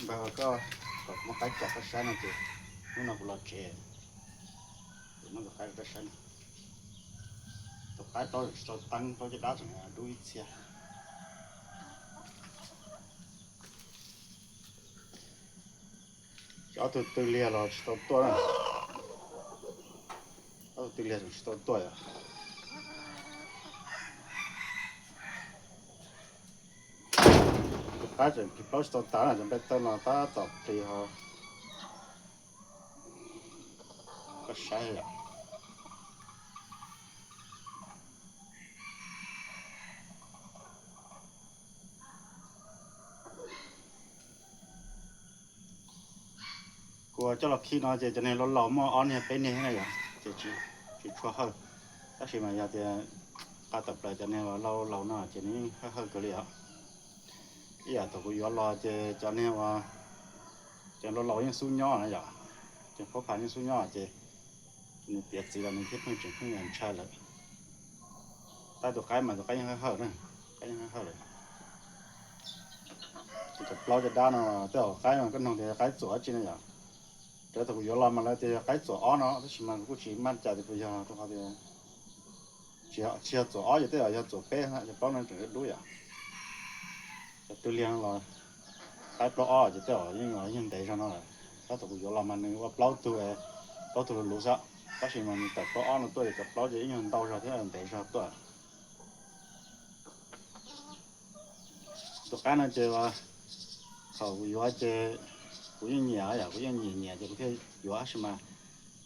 Npawg, koj kom kuv muab qaib tso koj saib no ces hnub no kuv los tsev, kuv muab tus qaib rau koj saib no. Tus qaib plaub tsis tau teeb, plaub caj dab tseem dub ib txhia. Ob tug tw liag los tsis tau tuaj na. Ob tug tw liag tseem tsis tau tuaj yom. Tus qaib tseem plaub tsis tau tas na, cov nplej tawj no tab tom plig ho. Koj saib yom. Kuv coj los khi no ces cov niag laus laus muaj ob niag peb niag na yom, ces tsis tshua hawj. Tab sis mas yog tias nqa tawm plaws cov niag laus laus no ces nws yeej hawj hawj kawg li os. Ib yam thaum kuv yuav los ces cov niag uas, cov laus laus yeej xub nyob na yom, cov pab phav yeej xub nyob ces nws piav txiv los nws thiaj pheej tseem pheej ntshai lawm. Tab tus qaib mas tus qaib yeej hawj hawj na, qaib yeej hawj hawj lawm. Ces cov plaub caj dab no tej zaum qaib no koj nug tias yog qaib txuam dab tsi no yom. Raws thaum kuv yuav los mas lawv tias yog qaib txuam ob no, tab sis mas kuv kuj tsis maj cas tias puas yog, rau qhov tias tsis yog txuam ob ces tej zaum yog txuam peb, cov plaub no tseem dub yom. Cov tw liag no los qaib plaub ob ces tej zaum yeej ntev zog no lawm. Tab thaum kuv yuav los mas nws ua plaub tug, plaub tug luv luv xwb, tab sis mas nws tawm plaub ob no tuaj ces cov plaub ces ib nyuag ntau zog thiab ntev zog tuaj. Tus qaib no ces thaum kuv yuav ces kuv yeej nyiam yom, kuv yeej nyiam nyiam ces kuv thiaj yuav, tab sis mas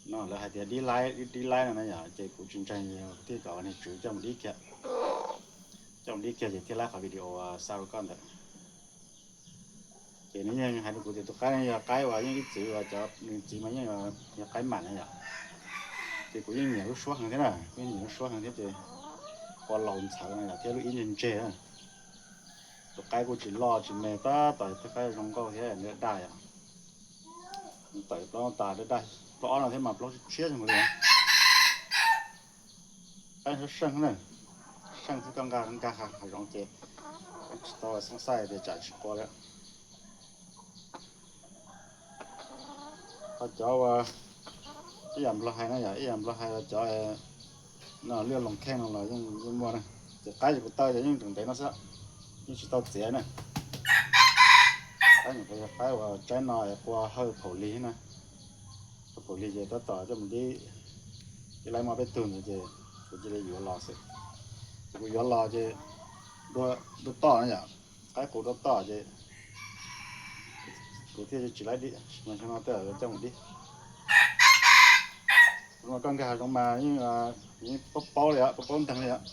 no lawv hais tias dib laib, dib laib no na yom, ces kuv tsis ntseeg, kuv thiaj kom niag tswv coj mus dib kiag. Coj mus dib kiag ces thiaj laib qhov video xa rau koj ntawd. Ces nws yeej hais rau kuv tias tus qaib no yog qaib uas yeej ib txwv uas cov nws txiv mas yeej yog qaib mam na yom. Ces kuv yeej nyiam lub suab heev thiab na, kuv yeej nyiam lub suab heev thiab ces ua laus ntxhawv no yom thiab lub ib ntse ntseg na. Tus qaib kuj tsis loj tsis me tab tom thiab qaib zoo nkauj thiab daj daj yom. Tawm plaub tas daj daj, plaub ob no thiab mas plaub tshiab zoo li. Qaib seej na, seej thiab koj nqa nqa hav zoov ces tsis tau xoob xaij tias tsam tsis qua lawm. Ho cov uas ib yam nplog hais na yom, ib yam nplog hais los cov no liaj loos kheej no los yeej muaj na. Ces qaib ces kuv taw ces yeej tseem ntev no xwb, yeej tsis tau txiav na. Qaib nyuam qhuav yog qaib uas tsaib no es qua hawj phaum lig na. Hawj phaum lig ces tab tom coj mus dib, ib laib muaj peb tug ntawd ces kuv cia li yuav los xwb. Ces kuv yuav los ces dua toj na yom, qaib qus dua toj ces kuv thiaj tsis laib dib, mas xyoo no tej zaum yuav coj mus dib. Mas koj nkag hav zoov mas yeej paub paub li os, paub paub nteeg li os.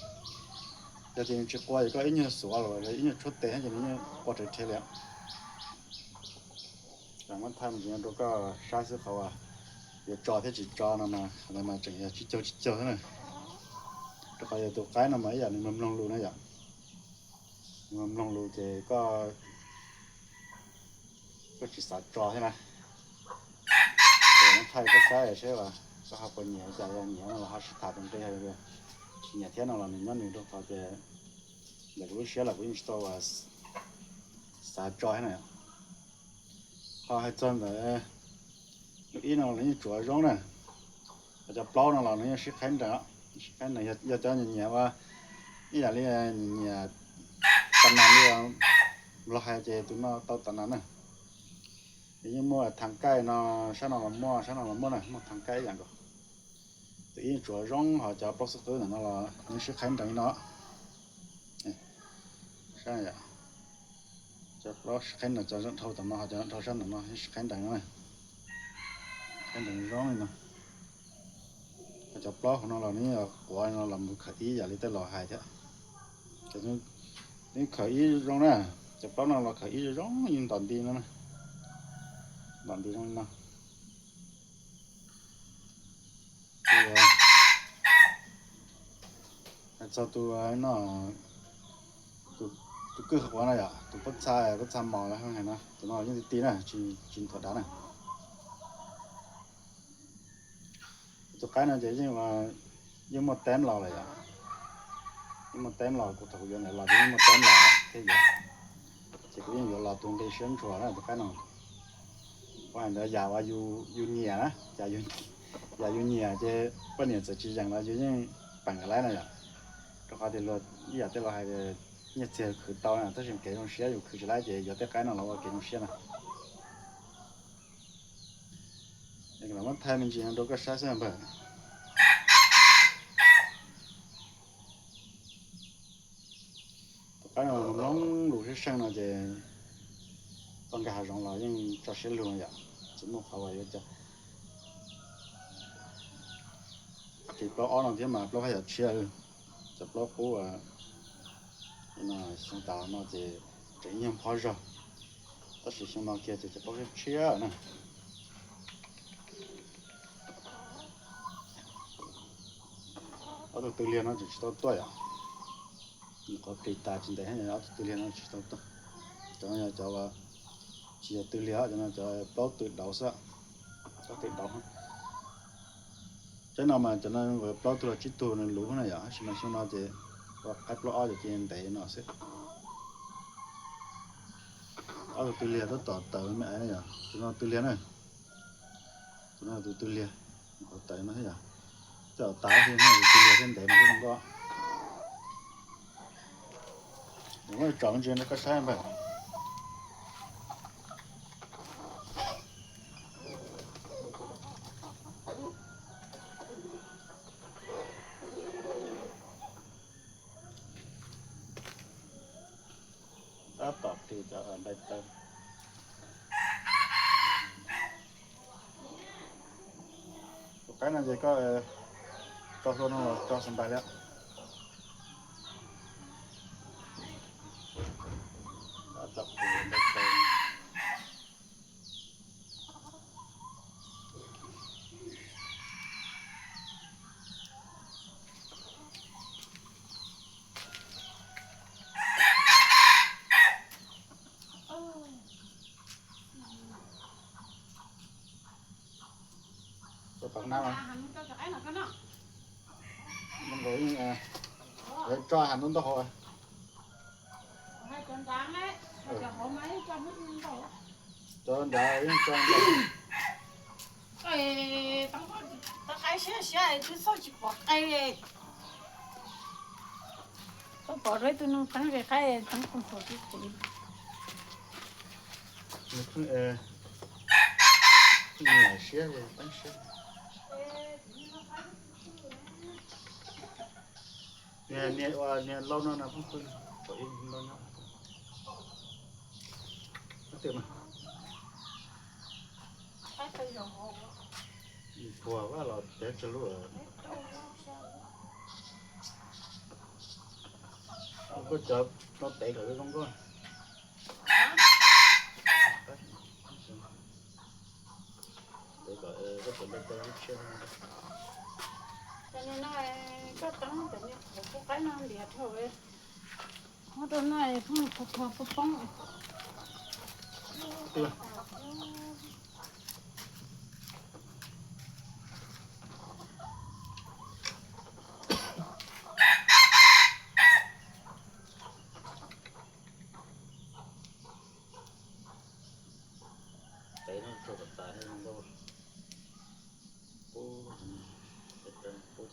Yog tias nws tsis qua ces koj ib nyuag xuav los yog ib nyuag tshuab tes ces nws yeej qua rhe rhe li os. Muab thaij me ntsis rau koj saib xwb, qhov uas yuav tso thiab tsis tso no mas qhov ntawd mas tseem yog tsib caug tsib caug xwb na. Rau qhov yog tus qaib no mas ib yam nws mloog mloog lus na yom, nws mloog mloog lus ces koj, koj tsis xav tso thiab na. Ces muab thaij koj saib seb koj ho puas nyiam, cas yog nyiam no los ho sib tham tus nqi, tsis nyiam thiab no los nws nyob nws, rau qhov tias ntawm kuv lub siab los kuv yeej tsis tau xav tso thiab na. Ho hais txog ntawd, lub ib no los yeej tsuav zoo na, ho cov plaub no los nws yeej sib qhaib nrees, sib qhaib nrees. Yog cov nyiam nyiam ua ib yam li nyiam nyiam tas nas li nplog hais ces tus no tau tas nas na. Nws yeej muaj thas kaij no, sab no los muaj, sab no los muaj na, muaj thas kaij ib yam nkaus. Tus ib tsuav zoo, ho cov plaub xub qwb ntawm no los nws sib qhaib nrees li no. Saib, cov plaub sib qhaib nrees, cov dhau tom no ho cov dhau sab nram no sib qhaib nrees no, qhaib nrees zoo li no. Ho cov plaub hauv no los nws quav no los mus khawm ib yam li tej laus hais thiab. Nws khawm ib zoo na, cov plaub no los khawm ib zoo zoo, yeej ntom nti no, ntom nti zoo li no. Hais txog tus no, tus kwj ha quav no yom, tus pob txha, pob txha mos los hais no, tus no yeej ti ti na, tsis nthuav dav na. Tus qaib no ces yeej, yeej muaj teeb los lawm yom, yeej muaj teeb los, kuv thaum kuv yuav ntawd los ces yeej muaj teeb los thiab yom, ces kuv yeej yuav los tus nqi siab ntshua na tus qaib no. Ua ntawd yam uas yus nyiam na, yam yus nyiam ces poj niam txawm tsis yeem los yus yeej peem laib no yom. Rau qhov tias luag ib yam tej laus hais tias nyiaj txiag khwv tau na, tab sis kev zoo siab yus khwv tsis laib ces yuav tej qaib no los ua kev zoo siab na. Los muab thaij me ntsis no rau koj saib xwb npawg. Tus qaib no mloog lus sib seej no ces koj nkag hav zoov los yeej tso siab lug yom, tsis muaj qhov uas yuav cov. Ces plaub ob no thiab mas plaub haj yam tshiab, cov plaub qub no xyoo tas no ces tseem ib nyuag phob zog, tab sis xyoo no kiag ces cov plaub tshiab na. Ob tug tw liag no tseem tsis tau tuaj yom. Nws qhov plig tas tsis ntev, ob tug tw liag no tsis tau tuaj. Cov no yog cov tsis yog tw liag, cov no cov plaub tw dauv xwb, plaub tw dauv. Teb no mas cov no plaub tug los tsib tug nws luv na yom, tab sis mas xyoo no ces ua qaib plaub ob ces ntev no xwb. Ob tug tw liag tab tom tawm me aiv na yom, tus no tw liag na. Tus no tus tw liag, qhov tawm no thiab yom. Tej zaum tas thiab, tus tw liag thiab ntev mas thiab zoo nkauj. Muab tsom me ntsis rau koj saib npawg. Tab tom plig cov nplaig taw. Tus qaib no ces koj tso hlua no los tso xas npais li. Tab tom plig nplaig taw. Tso tom na mas. Zoo nkaus yeej tso heev ntau ntau hauv. Cov nrad yeej tso ntau. Teeb qaib siab siab twb txhoj tsis pom qe. Koj pom rau ib tug neeg teeb qaib teeb qhov tib txiv. Nws pheej, pheej nyiam siab, teeb siab. Niag, niag ua niag laus no no pheej pw, tshuav ib lauj nyob. Twb mas puag vaj los peb tsawg lub. Koj cov no tev kom zoo nkauj. Tev kom koj cov npe tau lub tshiab. Cov no koj teeb cov niag qhov pub qaib no ntiav dhau. Muab rau no pheej poob poob. Tev no tsuag kom tas, pub, pub